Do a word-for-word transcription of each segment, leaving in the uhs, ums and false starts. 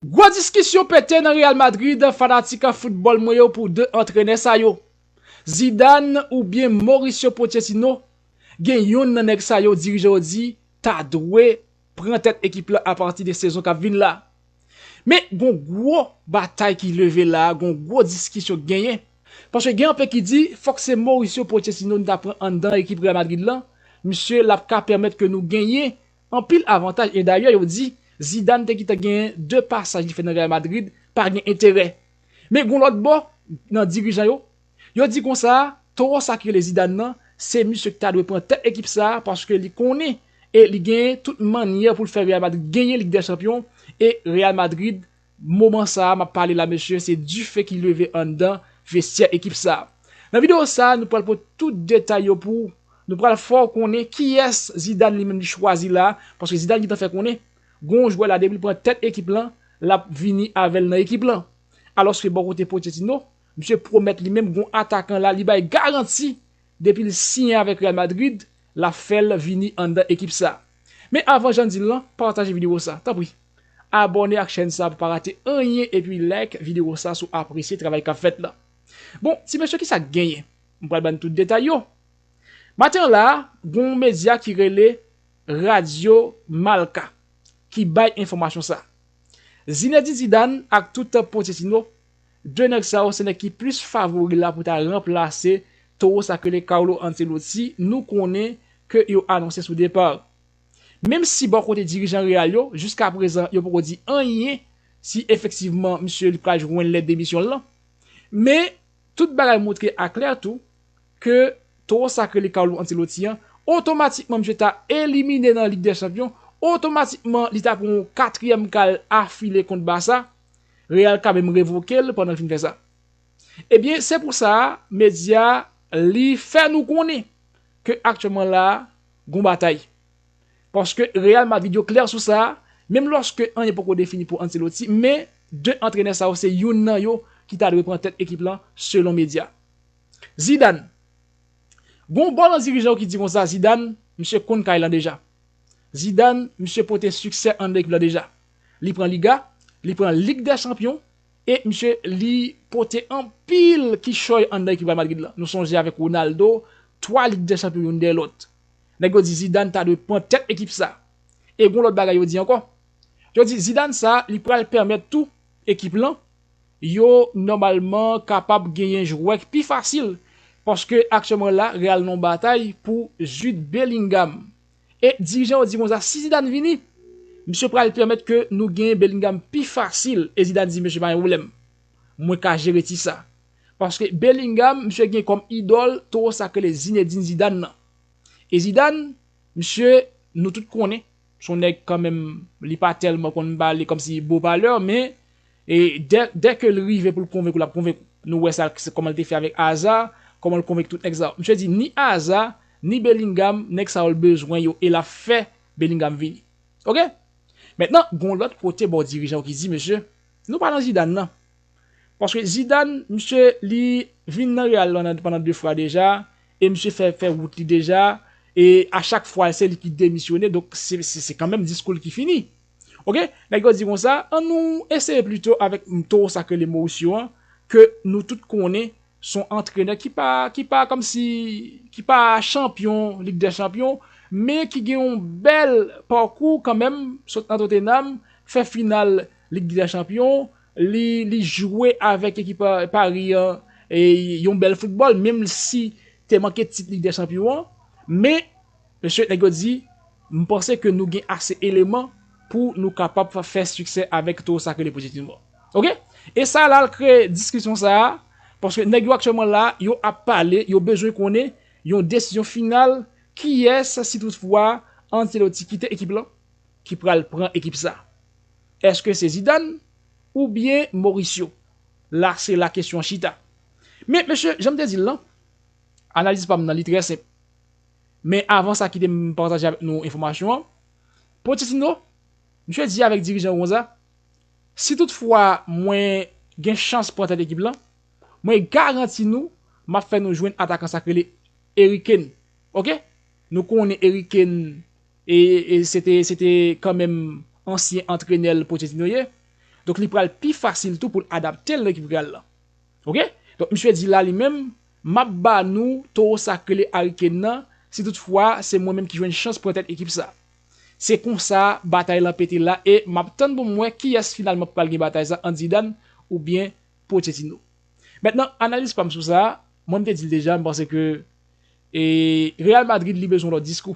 Gwo diskisyon pete nan Real Madrid, fanatik foutbòl mwen yo, pou de antrenè sa yo. Zidane oubyen Mauricio Pochettino, gen youn nan nèg sa yo dirijan yo di ta dwe pran tèt ekip la apati de sezon k ap vin la. Men gon gwo batay ki leve la, gon gwo diskisyon k genyen. Paske gen anpil ki di fòk se Mauricio Pochettino nou ta pran anndan ekip Real Madrid lan, misye l ap ka pèmèt ke nou genyen anpil avantaj. E dayè yo di Zidane te gentan genyen de pasaj li fè nan Real Madrid, pa gen enterè. Men gon lòt bò, nan dirijan yo, yo di konsa, towo sa ki rele Zidane nan, se misye ki ta dwe pran tèt ekip sa a, paske li konnen e li genyen tout mannyè pou l fè Real Madrid genyen Lig dè Chanpyon. E Real Madrid, moman sa a m ap pale la, mesye, se dife ki leve anndan vestyè ekip sa a. Nan videyo sa a, nou pral pote tout detay yo pou ou. Nou pral fè w konnen kiyès Zidane li menm li chwazi la, paske Zidane gentan fè konnen gon jwè la, depi l pran tèt ekip lan, l ap vini avè l nan ekip lan. Alòske bò kote Pochettino, misye pwomèt li menm gon atakan la, li bay garanti depi l siyen avèk Real Madrid, l ap fè l vini anndan ekip sa. Men avan jan di l lan, pataje videyo sa, tanpri. Abòne ak chèn sa pou pa rate anyen, epi like videyo sa si w apresye travay k ap fèt la. Bon, ti mesye, kisa k genyen? M pral ban n tout detay yo. Maten an la, gon medya ki rele Radio Marca ki bay enfòmasyon sa. Zinedine Zidane ak tout Pochettino, de nèg sa yo se nèg ki plis favori la pou ta ranplase towo sa ke le Carlo Ancelotti nou konnen ke yo anonse sou depa. Menm si bò kote dirijan Real yo, jiska prezan yo poko di anyen si efektivman misye li pral jwenn lèt demisyon l lan. Men tout bagay montre aklè tou ke towo sa ke le Carlo Ancelotti an, otomatikman misye ta elimine nan Lig dè Chanpyon, otomatikman li ta pran yon katriyèm kal afile kont Barça, Real ka menm revoke l pandan l fin fè sa. Ebyen, se pou sa, medya li fè nou konnen ke aktyèlman la, gon batay. Paske Real Madrid yo klè sou sa, menm lòske anyen poko defini pou Ancelotti, men de antrenè sa yo se youn nan yo ki ta dwe pran tèt ekip lan, selon medya. Zidane. Gon bò nan dirijan yo ki di konsa, Zidane, misye konn kay lan deja. Zidane, misye pote siksè anndan ekip lan deja. Li pran Liga, li pran Lig dè Chanpyon, e misye li pote anpil kichòy anndan ekip Real Madrid lan. Nou sonje avèk Ronaldo, twa Lig dè Chanpyon youn dèyè lòt. Nèg yo di Zidane ta dwe pran tèt ekip sa. E gon lòt bagay yo di ankò. Yo di Zidane sa, li pral pèmèt tou ekip lan, yo nòmalman kapab genyen jwè pi fasil. Paske aktyèlman la, Real nan batay pou Jude Bellingham. E dirijan yo di konsa, si Zidane vini, misye pral pèmèt ke nou genyen Bellingham pi fasil. E Zidane di, mesye, pa gen pwoblèm. Mwen ka jere ti sa. Paske Bellingham, misye gen kòm idòl towo sa ke le Zinedine Zidane nan. E Zidane, misye, nou tout konnen, se yon nèg kanmenm, li pa tèlman konn pale kòmsi bo palè, men e dè, dè ke l rive pou l konvenk ou, l ap konvenk ou. Nou wè sa, se kòman l te fè avèk Hazard, kòman l konvenk tout nèg sa yo. Misye di ni Hazard, ni Bellingham, nèg sa yo l bezwen yo, e l ap fè Bellingham vini. Oke? Mentnan, gon lòt kote bò dirijan yo ki di, mesye, nou pa nan Zidane nan. Paske Zidane, misye, li vin nan Real lan pandan de fwa deja, e misye fè, fè wout li deja, e a chak fwa, se li ki demisyone, donk se, se, se kanmenm diskou l ki fini. Oke? Nèg yo di konsa, ann nou eseye plito avèk towo sa ke le Mauricio an, ke nou tout konnen, se yon antrenè ki pa, ki pa kòmsi, ki pa chanpyon Lig dè Chanpyon, men ki gen yon bèl pakou kanmenm, sot nan Tottenham, fè final Lig dè Chanpyon, li, li jwe avèk ekip, eh, Paris an, e yon bèl foutbòl, menm si te manke tit Lig dè Chanpyon an, men mesye, nèg yo di, m panse ke nou gen ase eleman pou nou kapab fè siksè avèk towo sa ke le Pochettino. Oke? E sa la, l kreye diskisyon sa a, paske nèg yo aktyèlman la, yo ap pale, yo bezwen konnen yon desizyon final, kiyès, si toutfwa Ancelotti kite ekip lan, ki pral pran ekip sa. Èske se Zidane oubyen Mauricio? La, se la kesyon an chita. Men, mesye, jan m te di l lan, analiz pa m nan, li trè senp. Men avan sa, kite m pataje avèk nou enfòmasyon an. Pochettino, misye di avèk dirijan yo konsa, si toutfwa mwen gen chans pran tèt ekip lan, mwen garanti nou, m ap fè nou jwenn atakan sa k rele Harry Kane. Oke? Nou konnen Harry Kane, e, e se te, se te kanmenm ansyen antrenè l Pochettino ye. Donk, li pral pi fasil tou pou l adapte l nan ekip Real lan. Oke? Donk, misye di la li menm, m ap ba nou towo sa k rele Harry Kane nan, si toutfwa se mwen menm ki jwenn chans pran tèt ekip sa. Se konsa batay lan pete la e m ap tann pou m wè kiyès finalman pral gen batay sa ant Zidane oubyen Pochettino. Mentnan, analiz pa m sou sa, mwen m te di l deja, m panse ke e Real Madrid li bezwen lòt diskou.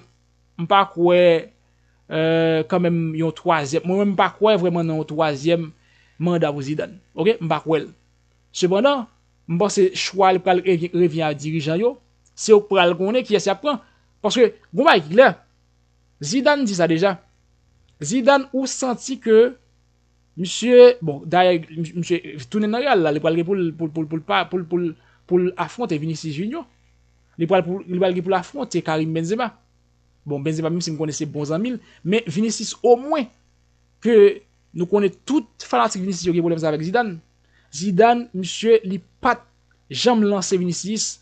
M pa kwè e, kanmenm yon twazyèm. Mwen menm m pa kwè vrèman nan yon twazyèm manda pou Zidane. Oke? M pa kwè l. Sepandan, m panse chwa li pral revyen, revyen a dirijan yo. Se yo k pral konnen kiyès y ap pran. Paske, gon bagay ki klè, Zidane di sa deja. Zidane, ou santi ke misye, bon, dayè, misye tounen nan Real la, li pral gen pou l, pou l, pou l, pou l pa, pou l, pou l, pou l afwonte Vinicius Junior. Li pral, pou, li pral gen pou l afwonte Karim Benzema. Bon, Benzema, menm si m konnen se bon zanmi l, men Vinicius omwen, ke nou konnen tout fanatik Vinicius yo gen pwoblèm sa avèk Zidane. Zidane, misye, li pa t janm lanse Vinicius.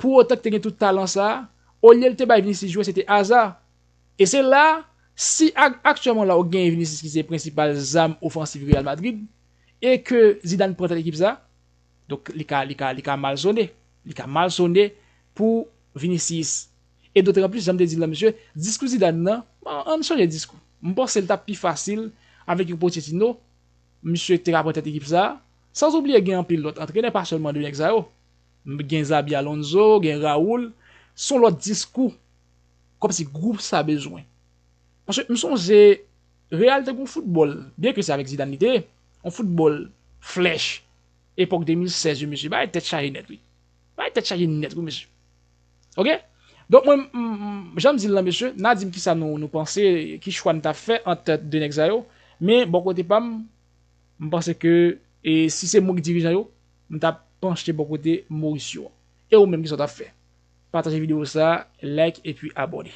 Pou otan ke te gen tout talan sa, olye l te bay Vinicius jwe, se te Hazard. E se la, si ak, aktyèlman la ou genyen Vinicius ki se prensipal zam ofansif Real Madrid, e ke Zidane pran tèt ekip sa, donk li ka, li ka, li ka malsone. Li ka malsone pou Vinicius. E dotranplis, jan m te di l la, mesye, diskou Zidane nan, an, ann chanje diskou. M panse l t ap pi fasil avèk yon Pochettino, misye te ka pran tèt ekip sa, san oubliye gen anpil lòt antrenè, pa sèlman de nèg sa yo. Gen Xabi Alonso, gen Raul, se yon lòt diskou. Kòmsi gwoup sa bezwen. Paske m sonje Real te gon foutbòl, byen ke se avèk Zidane li te ye, yon foutbòl flèch, epòk de mil sèz yo, mesye, bagay tèt chaje nèt, wi. Bagay tèt chaje nèt, wi, mesye. Oke? Donk, mwen, m, m, jan m di l lan, mesye, n a di m kisa nou, nou panse, ki chwa n t ap fè ant de nèg sa yo, men bò kote pa m, m panse ke, e si se mwen ki dirijan yo, m t ap panche bò kote Mauricio. E ou menm, kisa w t ap fè? Pataje videyo sa, like epi abòne.